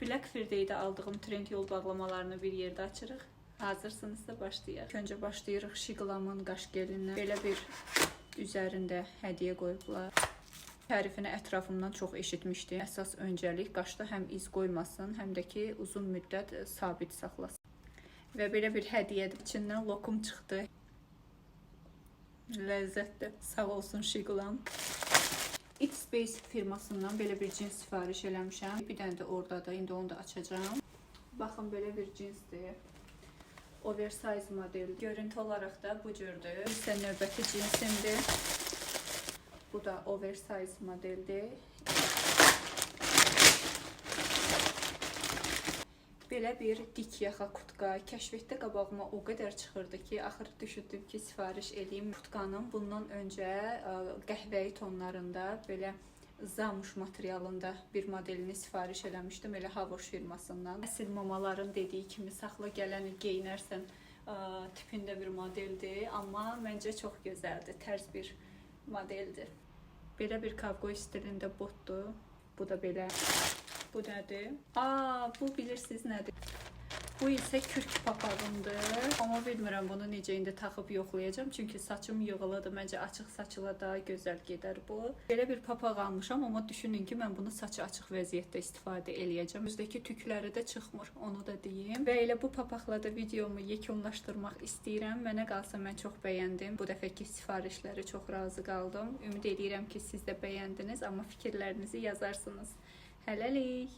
Black Friday-də aldığım Trendyol bağlamalarını bir yerdə açırıq. Hazırsınızsa başlayaq. İlk öncə başlayırıq Sheglamın qaş gelindən. Belə bir üzərində hədiyyə qoyublar. Tərifini ətrafımdan çox eşitmişdim. Əsas öncəlik qaşda həm iz qoymasın, həm də ki uzun müddət sabit saxlasın. Və belə bir hədiyyədir. İçindən lokum çıxdı. Ləzzətdir. Sağ olsun Sheglam. It Space firmasından belə bir cins sifariş eləmişəm. Bir dənə də oradadır. İndi onu da açacağam. Baxın belə bir cinsdir. Oversize model. Görüntü olaraq da bu cürdür. İsə növbəti cinsimdir. Bu da oversize modeldir. Belə bir dik yaxa kutka kəşfiyyatda qabağıma o qədər çıxırdı ki, axır düşündüm ki, sifariş eləyim. Kutkanın bundan öncə qəhvəyi tonlarında belə zamuş materialında bir modelini sifariş eləmişdim elə Havoş firmasından. Əsl mamaların dediyi kimi saxla gələn il geyinərsən tipində bir modeldir, amma məncə çox gözəldir, tərz bir modeldir. Belə bir kavgoy stilində botdur. Bu da belə. Bu nədir? Aa, bu bilirsiniz nədir? Bu isə kürk papağımdır. Amma bilmirəm bunu necə indi taxıb yoxlayacağam. Çünki saçım yığılıdır. Məncə açıq saçla daha gözəl gedər bu. Belə bir papaq almışam, amma düşünün ki, mən bunu saçı açıq vəziyyətdə istifadə eləyəcəm. Üzdəki tükləri də çıxmır, onu da deyim. Və elə bu papaqla da videomu yekunlaşdırmaq istəyirəm. Mənə qalsa mən çox bəyəndim. Bu dəfəki sifarişləri çox razı qaldım. Ümid eləyirəm ki, siz də bəyəndiniz, amma fikirlərinizi yazarsınız. Hələlik.